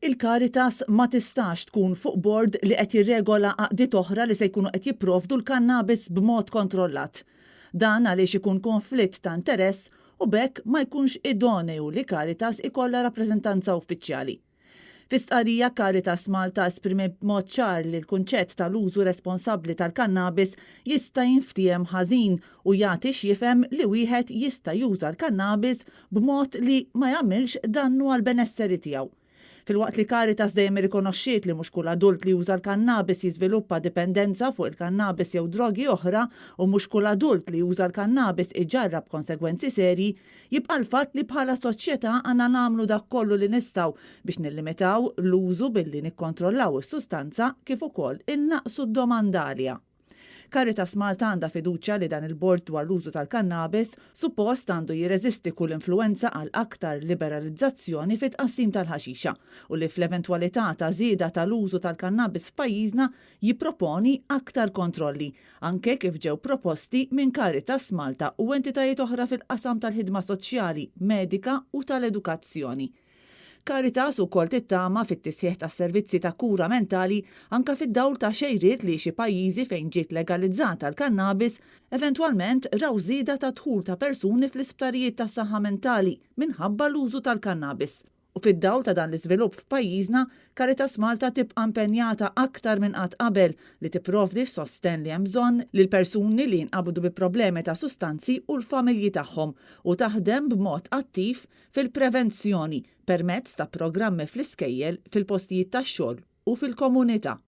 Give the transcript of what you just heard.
Il-Caritas ma tistax tkun fuq bord li qed jirregola għaqdiet oħra li se jkunu qed jipprovdu l-kannabis b'mod kontrollat. Dan għaliex ikun konflitt ta' interess u b'hekk ma jkunx idoneu li Caritas ikollha rappreżentanza uffiċjali. Fi stqarrija Caritas Malta esprimiet b'mod ċar li l-kunċett tal-użu responsabbli tal-kannabis jista' jinftiehem ħażin u jagħti x'jifhem li wieħed jista' juża l-kannabis b'mod li ma jagħmilx dannu għall-benesseri tiegħu. Filwaqt li Caritas dejjem irrikonoxxiet li mhux kull adult li juża l-kannabis jiżviluppa dipendenza fuq il-kannabis jew drogi oħra u mhux kull adult li juża l-kannabis iġarrab konsegwenzi serji, jibqa' l-fatt li bħala soċjetà għandna nagħmlu dak kollu li nistgħu biex nillimitaw l-użu billi nikkontrollaw is-sustanza kif ukoll innaqqsu d-domanda għaliha. Caritas Malta għandha fiduċja li dan il-Bord dwar l-użu tal-kannabis suppost għandu jirreżisti kull influwenza għal aktar liberalizzazzjoni fit-tqassim tal-ħaxixa u li fl-eventwalità ta' żieda tal-użu tal-kannabis f'pajjiżna jipproponi aktar kontrolli, anke kif ġew proposti minn Caritas Malta u entitajiet oħra fil-qasam tal-ħidma soċjali, medika u tal-edukazzjoni. Caritas ukoll tittama fit-tisħiħ tas-servizzi ta' kura mentali anke fid-dawl ta' xejriet li xi pajjiżi fejn ġiet legalizzata l-kannabis eventwalment raw żieda ta' dħul ta' persuni fl-isptarijiet tas-saħħa mentali minħabba l-użu tal-kannabis. U fid-dawl ta' dan l-iżvilupp f'pajjiżna, Caritas Malta tibqa' impenjata aktar minn qatt qabel li tipprovdi s-sostenn li hemm bżonn lil persuni li jinqabdu bi problemi ta' sustanzi u l-familji tagħhom u taħdem b'mod attiv fil-prevenzjoni permezz ta' programmi fl-iskejjel, fil-postijiet tax-xogħol u fil-komunità.